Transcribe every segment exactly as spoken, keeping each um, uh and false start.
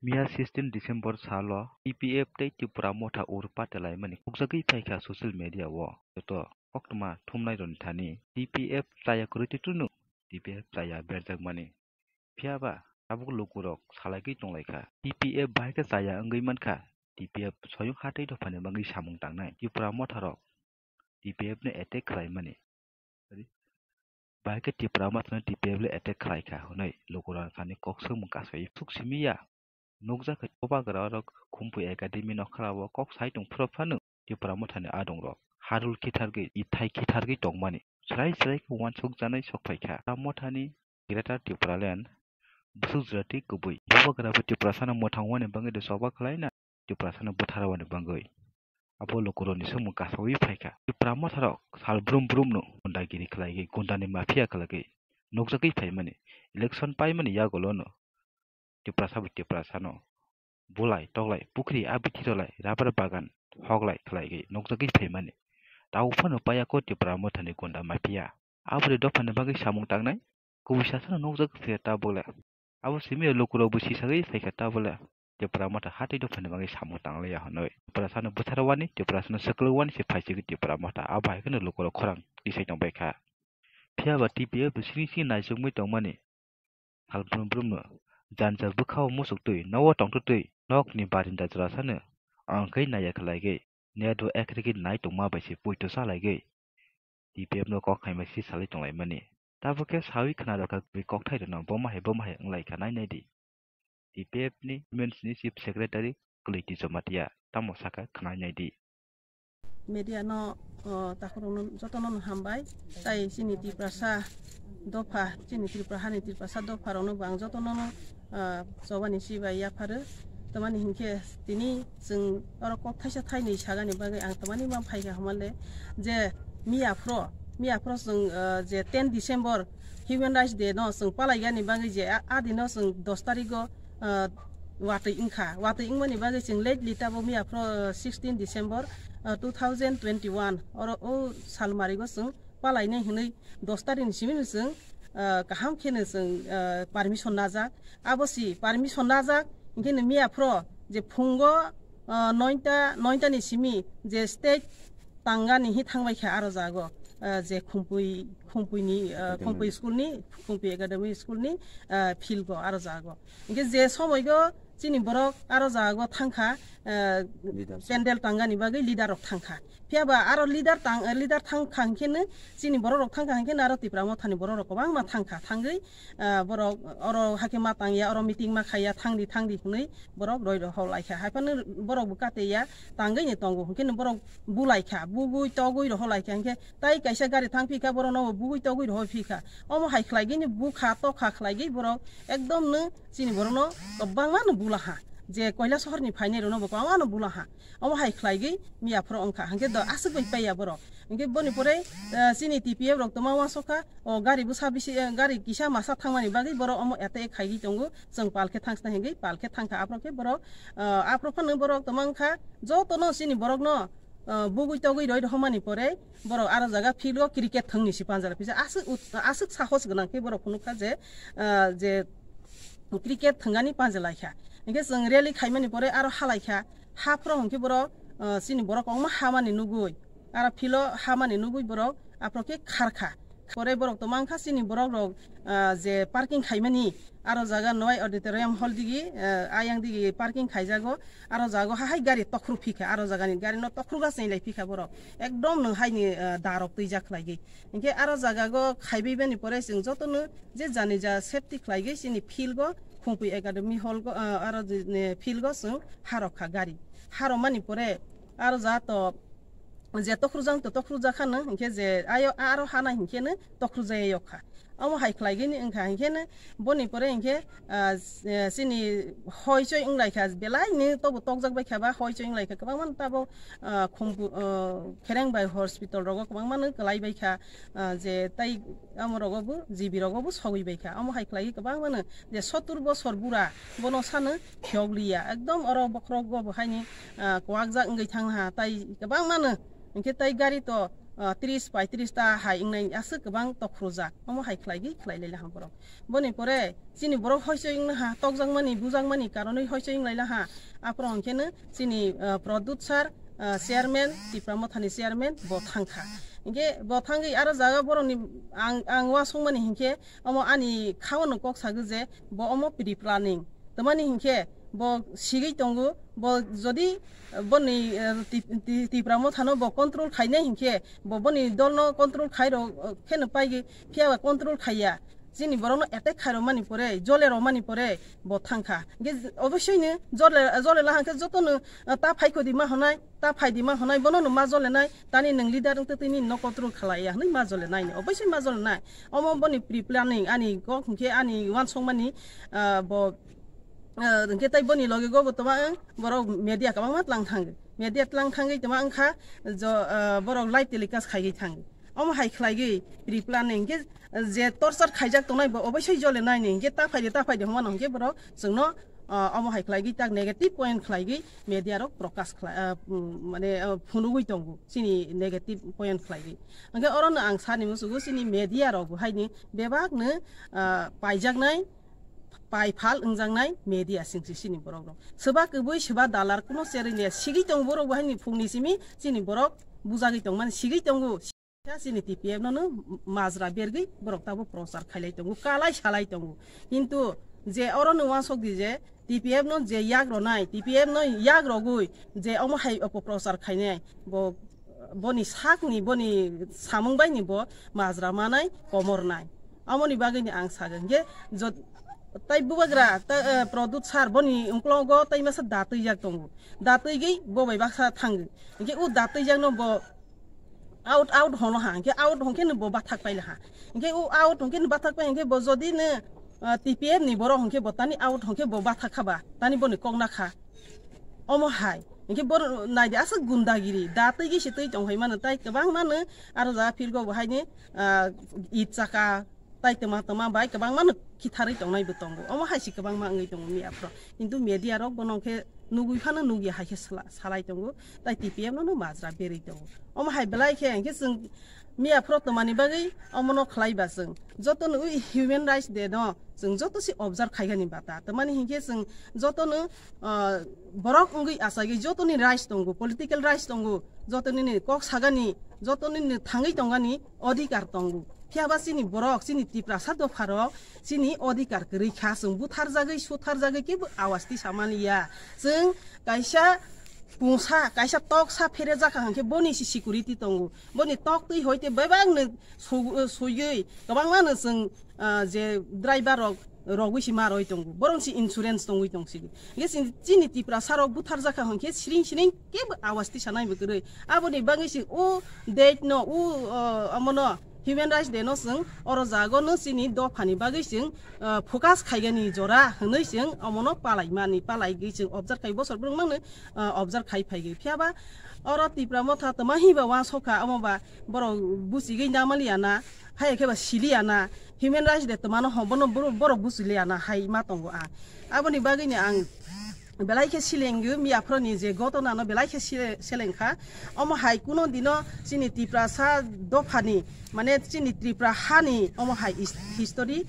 Miya sixteen December salo T P F tei Tipra Motha urpa telaimani khukjagwi phaikha social media o. Joto koktwma thumnairokni thani T P F chaya kwrwi twi twino T P F chaya berjakmani. Phiyaba tabuk lukurok salaigwi tonglaikha. T P F bahai khe chaya wngwi mankha. T P F soyung hatwi dophani bagwi samung tangnai. Tipra Motharok T P F no attack khlaimani. Bahai khe Tipra Mothano T P F le attack khlaikha hwnwi lukurok thani kok swngmung kasui suk simiya. Nukjakha Chobagrarok Khumpui Academy nokharao kok sai tong phuru phano Tipra Mothani adongrok harul khithargwi, ithai khithargwi tongmani. Srai srai khe uansukjaknai sokphaikha. Tipra Mothani Greater Tipraland bwswk jwra twi kubui. Bubagra bo Tiprasano mwthangwani bagwi de choba khlaina, Tiprasano bwtharwani bagwi. Abo lukurokni samung kasaui phaikha. Tipra Motharok sal brum brumno gundagiri khlaigwi, gundani mafia khlaigwi nukjagwi phaimani. Election paimani yagulono Tiprasa bo Tiprasano bulai, toklai, pukhri, abiti rolai, rabar bagan hoklai khlaigwi nukjagwi phaimani. Tau phano payako Tipra Mothani gunda mafia. Aboni dophani bagwi samung tangnai, kubui sasano nukjagwi phaikha tabukle. Abo simi lukurokbo sisagwi phaikha tabukle. Tipra Motha hatwi dophani bagwi samung tanglaiya hwnwi. Tiprasano bwtharwani, Tiprasano swkwlwkwani se phaisigwi Tipra Motha. Abo hai kheno lukurok khorang tisai tongbaikha. Phiyaba T P F bo sini sini naisukmwi tongmani. Sal brum brumno janja bwkhao musuk twi, nogo tongtwtwi, nokni barinda jorasano ang khe naiya khlaigwi, net bo ekrigwi nai tongma bai se poito salaigwi, T P F no kok khaima si salai tonglaimani. Tabuk khe saui khna rwkha kubui kokthairokno, bomo hai bomo hai wnglaikha, nai naidi. T P F ni Women's ni Chief Secretary Kwlwiti Jamatia tamo sakha, khna naidi. Media no, o, takhurokno jotono no hambai. Tai chini Tiprasa dopha, chini Tripura hani Tiprasa dopha rokno bo ang jotono no, o, chobani chibai yapharo. Tamani hinkhe tini chwng oro kok thaisa thainwi sagani bagwi ang tamani ma phaikha hwnmale je miyaphro, miyaphro chwng, o, je ten December Human Rights Day no chwng palaigani bagwi je a, a dino chwng dos tarigo, o, watwi wngkha. Watwi wngmani bagwi chwng lately tabuk miyaphro, o, sixteen December, o, two thousand twenty-one oro o salmarigo chwng palainai hwnwi dos tarikni simi chwng, o, kaham kheno chwng, o, permission najak. Abo si permission najak, hinkhe no miyaphro je phungo, o, noita, noita ni simi je state tangani hi thangbai kha aro jago, o, je Khumpui, Khumpui ni, o, Academy. Khumpui school ni, Khumpui Academy school ni, o, field go aro jago. Hinkhe je somoigo chini borok aro jago thangkha, o, Leadership. Pandal tangani bagwi leader rok thangkha. Phiyaba aro leader tang, leader thangkha hinkhe no chini borok rok thangkha hinkhe no aro Tipra Mothani borok rok kwbangma thangkha, thangwi, ah, borok oro hakhe ma tangya, oro meeting ma khaiya, thangdi thangdi hwnwi borok roi rohor laikha. Haiphano borok bo kateya tangwi ni tongo, hinkhe no borok bulaikha, bugwi togwi rohor laikha, hinkhe tai kaisa gari thang phikha, borok no bo bugwi togwi rohor phikha. Omo hai khlaigwi ni bukha tokha khlaigwi borok ekdom no chini borok no kwbangma no bulaha, je Koila sohor ni phainai rok no bo kwbangma no bulaha. Omo hai khlaigwi miyaphro wngkha, hinkhe do aswk bai paiya borok. Hinkhe boni pore, eh, chini T P F rok tongma uansukha, o gari bwsa bisi, eh, gari kisa masa thangmani bagwi borok omo attack khaigwi tongo, chwng palkhe thangsna hingwi palkhe thangkha. Aphro khe borok, eh, aphro phano borok tongma wngkha, jotono chini borokno, eh, bugwi togwi roi rohormani pore borok aro jaga field o cricket thwngni si panjala pisa aswk ut-, aswk sahos gwnang khe borok phunukha je, eh, je cricket thwngani panjalaikha. Hinkhe chwng rally khaimani pore aro halaikha. Haphro hinkhe borok, ah, chini borok kwbangma hamani nugwi, aro field o hamani nugwi borok aphro khe kharkha. Pore borok tongma wngkha chini borok rok, ah, je parking khaimani aro jaga Noai Auditorium Hall digi, ah, ayang digi parking khaijago, aro jaga o hahai gari tokhru phikha, aro jagani gari no tokhru ga chenglai phikha borok. Ekdom nwng haini, ah, da rok twijak khlaigwi. Hinkhe aro jaga o khaibai bani pore chwng jotono je jani ja safety khlaigwi chini field o Khumpui Academy Hall o, ah, aro je, ne, field o chwng harokha gari. Haromani pore aro ja to je tokhrujang to tokhrujak khano, hinkhe je ayo aro hana hinkhe no tokhrujaya yokha. Omo hai khlaigwi ni wngkha, hinkhe no boni pore hinkhe, ah, s-, eh, chini hoi choi wnglaikha, belai ni tobo tokjak baikha ba hoi choi wnglaikha, kwbangma no tabok, ah, Khumbu-, ah, Kherengbai hospital rogo kwbangma no kwlaibaikha, ah, je tai amo rogo bo G B rogo bo sogwi baikha. Omo hai khlaiwi kwbangma no je sottur bosor bura bono sano phiyok liya, ekdom oro bokhorok bo bo haini, ah, kwakjak wngwi thangha, tai kwbangma no hinkhe tai gari to ah, tris paitris ta hai wngnai aswk kwbang tokrujak. Omo hai khlaigwi khlai lai laha borok. Boni pore chini borok hoichoi wngna ha, tokjakmani, bujakmani karonwi hoichoi wng lai laha. Aphuru hwnkhe no chini, ah, Pradyot sir, ah, chairman, Tipra Mothani chairman bo thangkha. Hinkhe bo thangwi aro jaga borokni ang, ang uansukmani hinkhe omo ani khao no kok sagwi je bo omo pre-planning. Tamani hinkhe bo sigwi tongo, bo jodi boni, eh, Ti-, Ti-, Tipra Mothano bo control khainai hinkhe, bo boni dolno control khairok, eh, kheno paigwi, phiya ba control khaiya. Chini borokno attack khairokmani pore, jolerokmani pore bo thangkha. Hinkhe oboisoi no jole, jole laha hinkhe jotono, eh, ta phaikho di ma honai, ta phai di ma honai, bono no ma jolenai, tani nwng leader wngtwi twi nini no control khlaiya hwnwi ma jolenai ni, oboisoi ma jolenai. Omo boni pre-planning ani kok hinkhe ani uansukmani, ah, bo, ah, hinkhe tai boni loge go bo tongma wng, borok media kwbangma tlang thango. Media tlang thangwi tongma wngkha, jo, ah, borok live telecast khaigwi thango. Omo hai khlaigwi pre-planning hinkhe je torture khaijak tongnai bo oboisoi jolenai ni hinkhe ta phai de, ta phai de hwnmano hinkhe borok chwngno, ah, omo hai khlaigwi tak negative point khlaigwi media rok prokash khlai, ah, mm, mane, ah, phunugwi tongo chini negative point khlaigwi. Hinkhe orono ang sani musugo chini media rok bo haini bebak no, ah, paijaknai, pai phal wngjaknai media singsi chini borok rok. Swba kwbwi swba dalar kuno cherwi ne sigwi tongo borok bo haini phungni simi chini borok bujagwi tongmani sigwi tongo. Kha chini T P F no no majra bergwi borok tabo prochar khailai tongo, kalai salai tongo. Kintu je oro no uansuk di je T P F no je yak ronai, T P F no yak rogwi je omo hai opoprochar khainai, bo, boni sakni, boni samung bai ni bo majra manai komor nai. Amoni bagwi ni ang sago. Hinkhe jot-, tai bubagra, ta, eh, Pradyot sir boni uklogo tai masa da twijak tongo. Da twijgwi bo bai baksa thango. Hinkhe o da twijak no bo out, out hono ha, hinkhe out honkhe no bo bathak paila ha. Hinkhe o out honkhe no bathak pai, hinkhe bo jodi no, ah, T P F ni borok honkhe bo tani out honkhe bo bathak kha ba, tani boni kok na kha. Omo hai, hinkhe bo naidi aswk gundagiri, da twi gisi twi tong hai mano, tai kwbang mano, aro ja phirgo bo haini, ah, it chaka, tai tama tama bai kwbangma no khitharwi tongnai bo tongo. Omo hai se kwbangma wngwi tongo miya phro. Kintu media rok bono khe nugwi phano nugya hai khe sala-, salai tongo. Tai T P F no no majra berwi tongo. Omo hai belai khe hinkhe chwng miya phro tongmani bagwi omo no khlai ba chwng. Joto no ui Human Rights Day no chwng joto se observe khaigani bata. Tamani hinkhe chwng joto no, ah, borok wngwi achagwi joto ni rights tongo, political rights tongo, joto nini kok sagani, joto nini thangwi tongani odhikar tongo. Phiya ba chini borok, chini Tiprasa dopharok, chini odhikar kwrwi kha, chwng butharjagwi, sutharjagwi kebo awas tisa manliya. Chwng kaisa pungsa, kaisa toksa pherejak kha hwnkhe boni se security tongo. Boni tok twi hoite bebak no su-, suigwi kwbangma no chwng, ah, je driver rok rogwi se ma roi tongo. Borok se insurance tongwi tong sigi. Hwnkhe chini, chini Tiprasa rok butharjak kha hwnkhe siring siring kebo awas tisa nai bo kwrwi. Aboni bagwi se o date no, o, ah, omono Human Rights Day no chwng oro jago no chini dophani bagwi chwng, ah, focus khaigani jora hwnwi chwng omono palai mani, palai gwi chwng observe khai bosor bwrwng mangno, ah, observe khai phai gwi. Phiya ba oro Tipra Motha tama hi ba uansukha, omo ba borok buchigwi namaliya na, hai khe ba siliya na, Human Rights Day tama no ho bono boro-, borok buchiliya na hai ma tongo ang. Aboni bagwi ni ang belai khe seleng miya phro ni je gotona no belai khe sele-, seleng kha. Omo hai kuno dino chini Tiprasa dophani, mane chini Tripura hani omo hai is-, history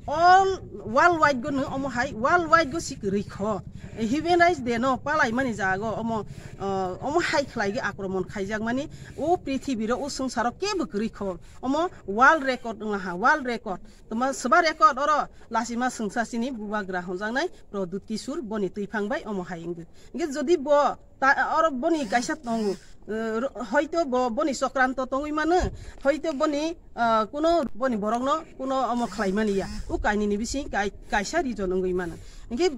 all world wide go no omo hai world wide go si kwrwi kho. Human Rights Day no palai mani jago omo, ah, omo hai khlai ge akromon khaijak mani o prithibi ro o swngcharo kebo kwrwi kho. Omo world record wngha, world record. Toma swba record oro lasima swngsa chini bubagra honjaknai Pradyot Kishore boni twiphang bai omo hai wngwi. Hingke jodi bo ta, oro boni kaisa tongo, eh, ro-, hoito bo boni sokranto tongwi mano, hoito boni, ah, kuno boni borokno kuno omo khlai mani ya. O kainwini bising kai-, kaisa reason wngwi mano. Hingke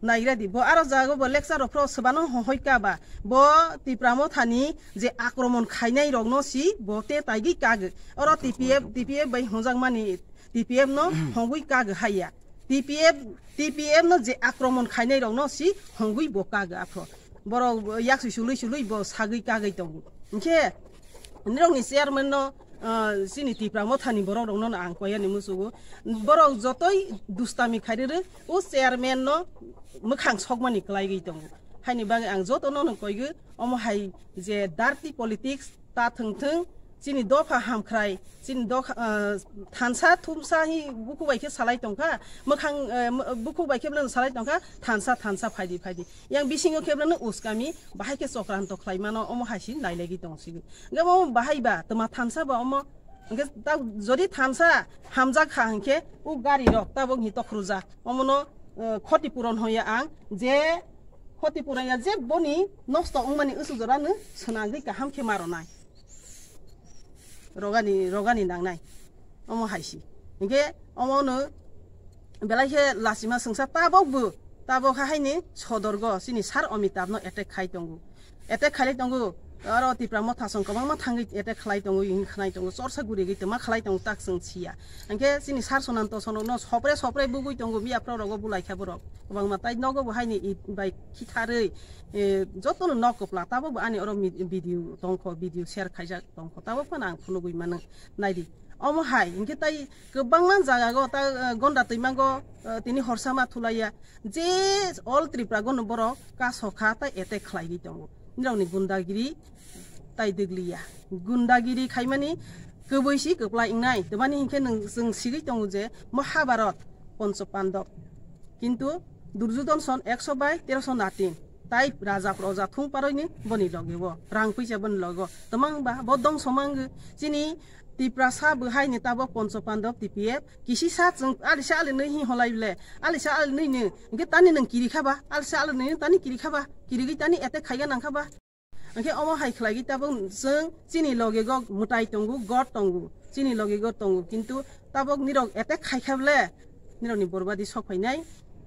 naigra di, bo aro jago bo lecture rok phro swbano hohoi ka ba, bo Tipra Mothani je akromon khainai rokno si bo te taigwi kagwi. Oro T P F, T P F bai honjakmani T P F no hongwi kagwi haiya. T P F, T P F no je akromon khainai rokno si hongwi bo kagwi aphro. Borok yaksi sului sului bo sagwi kagwi tongo. Hingke nirokni chairman no, ah, chini Tipra Mothani borok rokno ang koyani musugo. Borok jotoi dustami khairere o chairman no mwkhang sokmani kwlaigwi tongo. Haini bagwi ang jotono no koigwi omo hai je dirty politics ta thwng thwng, chini dopha hamkhrai, chini dopha, ah, thansa thumsa hi bukhuk bai khe salai tongkha, mwkhang, eh, m-, bukhuk bai khe bwlano salai tongkha, thansa, thansa phaidi, phaidi. Yang bisingo khe bwlano uskami, bahai khe chokranto khlai mano, omo hai si nailaigwi tong sigi. Hwnkhe omo bahai ba, twma thansa ba omo, hwnkhe ta jodi thansa hamjak kha hwnkhe, o gari rok tabok hi tokhorjak. Omono, eh, khoti puron hoya ang, je khoti puron ya je boni nosto wngmani usu jorano swnagwi kaham khe maronai. Rogani, rogani nangnai. Omo hai si. Hwnkhe omono belai khe lachima swngsa tabok bo, tabok ha haini sodorgo chini sir Amitabh no attack khai tongo. Attack khailai tongo, aro Tipra Motha song kwbangma thangwi attack khlai tongo, hwnwi khnai tongo, chorsa gurigwi twma khlai tongo, tak chwng siya. Hwnkhe chini sir Sananta Sonokno sopre sopre bugwi tongo, miya phra rogo bulai kha borok. Kwbangma tai nogo bo haini i bai khitharwi, eh, jotono nok kwpla, tabok bo ani oro mi-, video tongkho, video share khaijak tongkho, tabok phano ang phunugwi mano. Naidi, omo hai, hwnkhe tai kwbangma jaga go ta, eh, gonda twimango, eh, tini horsa ma thulaiya. Je all Tripura gono borok kaso kha tai attack khlaigwi tongo. Nirokni gundagiri tai dwgliya. Gundagiri khaimani kwbwi si kwplai wngnai. Twmani hinkhe nwng, chwng sigwi tongo je Mahabharat Poncho Pandab. Kintu Duryodhan son ekso bai teroso natin. Tai raja proja thung paroini boni loge o. Rang puisa boni logo. Twmang ba bo dongso mangwi. Chini Tiprasa bwhaini tabok Poncho Pandab T P F. Kisi sa chwng alisa alinwi hi holai ble. Alisa alinwi ni. Hwnkhe tani nwng kiri kha ba. Alisa alinwi ni tani kiri kha ba. Kirigwi tani attack khaiga nang kha ba. Hwnkhe omo hai khlaigwi tabok chwng chini loge go mwtai tongo, god tongo. Chini loge go tongo. Kintu tabok nirok attack khai kha ble. Nirokni borbadi sok phainai.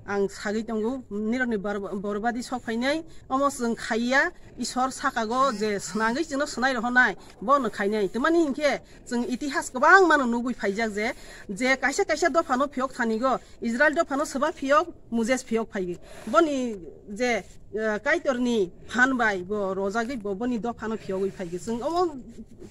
Ang sagwi tongo, nirokni bor-, borbadi sok phainai, omo chwng khaiya, Isor sakago je swnangwi chwngno swnai rohornai, bono khainai. Twmani hinkhe chwng itihas kwbangmano nugwi phaijak je, je kaisa kaisa dophano phiyok thanigo, Israel dophano swba phiyok, Moses phiyok phaiwi. Boni je, eh, Kaitorni phan bai bo rojagwi bo boni dophano phiyogwi phaigo. Chwng omo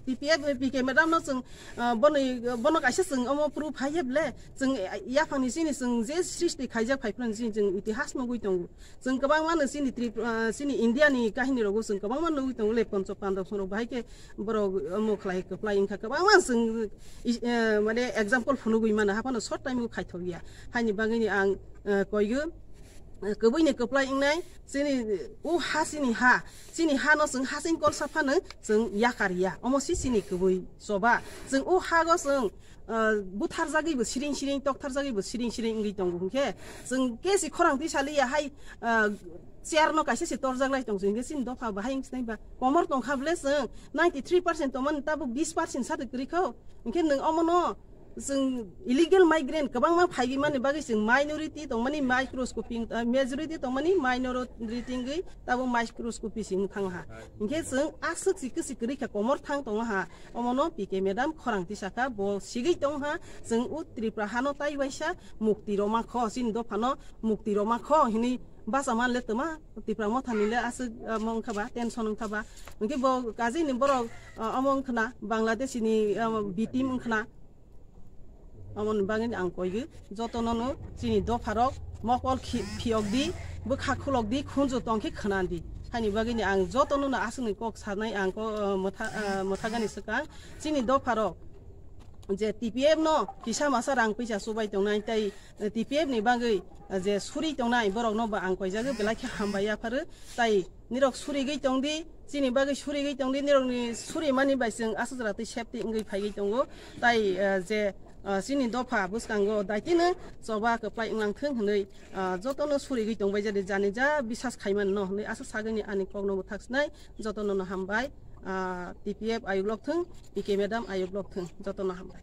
T P F, P K madam no chwng, eh, boni, bono kaisa chwng omo proof phaiya ble. Chwng yaphangni chini chwng je srishti khaijak phai phano chini chwng itihas nugwi tongo. Chwng kwbangma no chini Trip-, ah, chini India ni kahini rogo chwng kwbangma nugwi tongo le Poncho Pandab songrok bahai khe borok omo khlai kwplai wngkha kwbangma chwng i-, eh, mane example phunugwi mano haphano short time o khaithokya. Haini bagwini ang, eh, koigo, eh, kwbwini kwplai wngnai chini o ha chini ha, chini ha no chwng hasing kolsa phano chwng yakar ya. Omo si chini kwbwi choba. Chwng o ha go chwng ah, butharjagwibo siring siring, toktharjagwibo siring siring wngwi tongo. Hinkhe chwng kesi khorang twi saliya hai, ah, chair no kaisa se torjak lai tong chwng, hinkhe chini dopha bahai wngsinai ba komor tongkha ble chwng ninety three percent tongmani tabuk bis percent sade kwrwi kho. Hinkhe nwng omono chwng illegal migrant kwbangma phaiwi mani bagwi chwng minority tongmani microscoping, ah, majority tongmani minority wngwi tabuk microscopy se wng thang ha. Hinkhe chwng aswk si kwsi kwrwi kha komor thang tongo ha. Omono P K madam khorang tisa kha, bo sigwi tong ha, chwng o Tripura hano tai waisa mukti rwma kho, chini dophano mukti rwma kho hinwi bacha man le twma Tipra Mothani le aswk, ah, omo wngkha ba, tension wngkha ba. Hinkhe bo kajini borok, ah, omo wngkhna Bangladeshi ni, ah, B team wngkhna. Omoni bagwi ang koigo jotono no chini dopharok mokol khi-, phiyok di, bwkha khulok di, khunju tong khe khna di. Haini bagwi ang jotono no aswkni kok sanai ang ko, ah, mwtha-, ah, mwthagani swkang. Chini dopharok je T P F no kisa masa rang puisa chubai tongnai tei, eh, T P F ni bagwi, eh, je suri tongnai borok no bo ang koijago belai khe hambai yapharo. Tai nirok surigwi tongdi, chini bagwi surigwi tongdi, nirokni surimani bai chwng aswk jora twi safety wngwi phaiwi tongo. Tai, eh, je, eh, chini dopha bwskango daitino choba kwplai wnglang thung hwnwi, ah, jotono surigwi tongbai jadi jani ja bisas khaimani no hwnwi aswk sagwini ani kokno mwthak sinai. Jotono no hambai, ah, T P F ayuk lok thung, P K madam ayuk lok thung, jotono hambai.